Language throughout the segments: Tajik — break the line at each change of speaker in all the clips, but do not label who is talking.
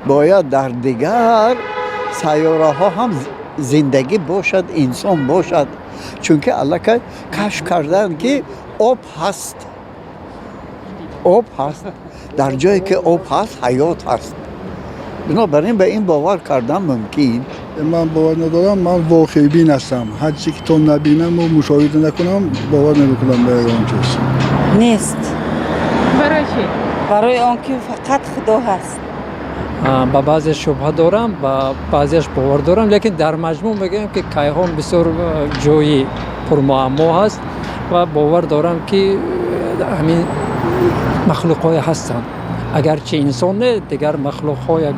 Бояд дар дигар сайёраҳо ҳам зиндагӣ бошад, инсон бошад, чунки аллакай кашф карданд, ки об ҳаст, об ҳаст. Дар ҷое ки об ҳаст, ҳаёт ҳаст. Бинобар ин ба ин бовар кардан мумкин.
Ман бовар надорам. Ман воқеъбин ҳастам. Ҳар чизе ки то набинаму мушоҳида накунам, бовар намекунам ба ягон чиз.
Нест.
Барои чӣ?
Барои он ки фақат Худо ҳаст.
Ба баъзе шубҳа дорам, ба баъзеаш бовар дорам, лекин дар маҷмӯъ мегӯям, ки кайҳон бисёр ҷои пурмуаммо ҳаст ва бовар дорам, ки ҳамин махлуқҳое ҳастанд, агарчи инсон не, дигар махлуқҳо як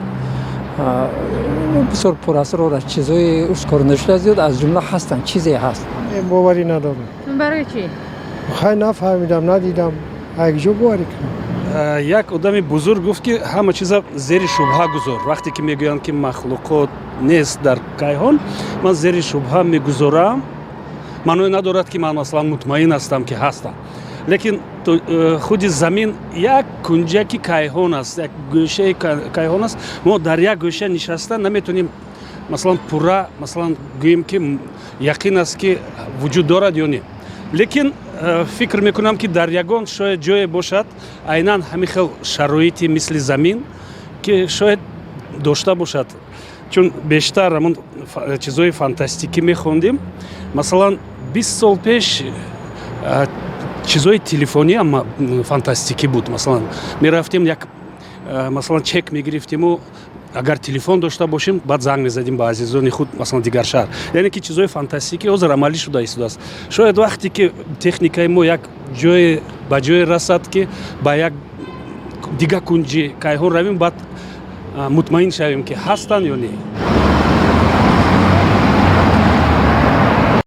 бисёр пурасрор аст, чизҳои ошкор нашуда зиёд, аз ҷумла ҳастанд, чизе ҳаст.
Боварӣ надорам.
Барои чӣ?
Хай, нафаҳмидам, надидам, якҷо боварӣ кунам?
Як одами бузург гуфт, ки ҳама чиза зери шубҳа гузор. Вақте ки мегӯянд, ки махлуқот нест дар кайҳон, ман зери шубҳа мегузорам. Маъное надорад, ки ман, масалан, мутмаин ҳастам, ки ҳастам, лекин худи замин як кунҷаки кайҳон аст, як гӯшаи кайҳон аст. Мо дар як гӯша нишаста наметонем, масалан, пурра, масалан, гӯем, ки яқин аст, ки вуҷуд дорад ё не. Лекин фикр мекунам, ки дар ягон шояд ҷое бошад айнан ҳамин хел шароити мисли замин, ки шояд дошта бошад, чун бештар ҳамон чизҳои фантастикӣ мехондем. Масалан, 20 сол пеш чизҳои телефонӣ ҳам фантастикӣ буд. Масалан, мерафтем, як масалан, чек мегирифтему, агар телефон дошта бошем, баъд занг мезадем ба азизони худ, масалан, дигар шаҳр. Яъне ки чизҳои фантастикӣ ҳозир амалӣ шуда истодааст. Шояд вақте ки техникаи мо як ҷое ба ҷое расад, ки ба як дигар кунҷи кайҳон равем, баъд мутмаин шавем, ки ҳастанд ё не.